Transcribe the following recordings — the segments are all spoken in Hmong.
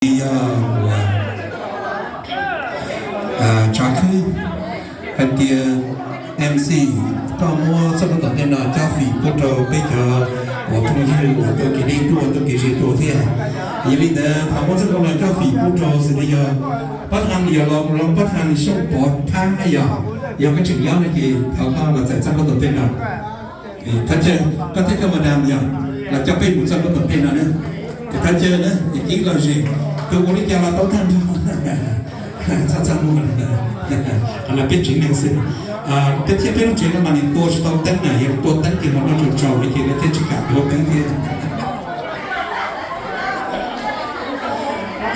Yog uas tsav khwb hais tias MC koj muab txoj koob tom ntej no cob fim pub rau peb cov uas phooj ywg uas tuaj kev deb tuaj, tuaj kev ze tuaj thiab. Yog li ntawd thaum muab txoj koob no cob fim pub rau xws li yog Pob Tha, yog los Pob Tha Xyooj Pov Thab yog, yog koj tseem nyob no ces thov koj los txais txoj koob tom ntej no. Thov caw koj thiab koj madam yog los coj peb mus txoj koob tom ntej no na. Thov caw na, es kib los ze, tus ua li cas los tau tag nrho. Txhob txaj muag, qhov no peb tsev neeg xwb. Peb thiab peb lub tsev no mas nws tua tsis tau teeb na, yog tua teeb ces ho noj tsau tsau li ces lawv thiaj tsis kam tua teeb thiab.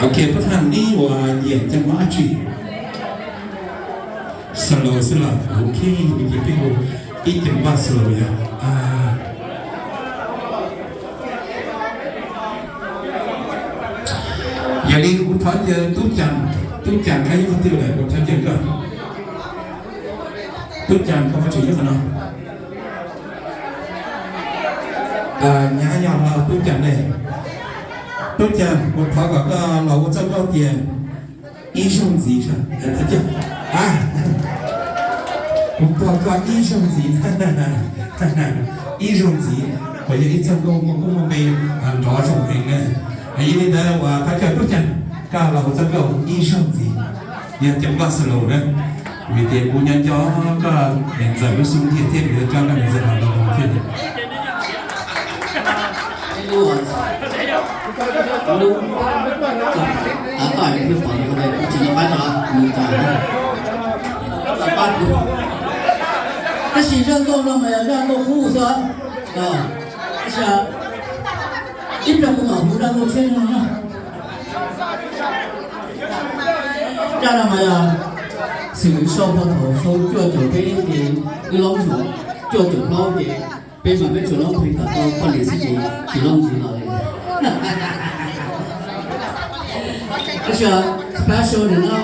Ok, Pob Tha neb uas nyiam cov mob dab tsi? Slow xwb los? Ok, ces peb hu ib ceev npaj slow yog. Yog li kuv thov caw Tub Cas, Tub Cas koj nyob qhov twg lawm, kuv thov caw koj. Tub Cas koj puas tseem nyob qhov no? Nyab yog no Tub Cas ne. Tub Cas, kuv thov kom koj los ua txoj nkauj tias ib zaug ntxiv. Kuv thov koj ib zaug ntxiv, ib zaug ntxiv, uas yog ib txoj nkauj muaj koob muaj npe nrov zoo heev na. Yog li ntawd uas thov caw Tub Cas koj los ua txoj nkauj ib zaug ntxiv, yog ceev npaj slow na. Vim tias kuv nyob nco koj niam ntxawm lub xub ntiag thiab kuv yuav coj koj niam ntxawm los ua thiab. Lub, lub, tav toj thiab pom kuv tsis nco qab tso, nws tso, tso pab kuv. Tab sis zaj nkauj no mas yog zaj nkauj qub xwb, tab sis ib pliag kuv mam hu zaj nkauj tshiab no na. Zaj no mas yog xws li sau pag thaum sau cuaj caum peb ces wb loob tsuas, cuaj caum plaub ces peb mas peb tsuas loob pheej kom tau poj niam xwb ces tsis loob ntxiv los li. Tab sis special nim no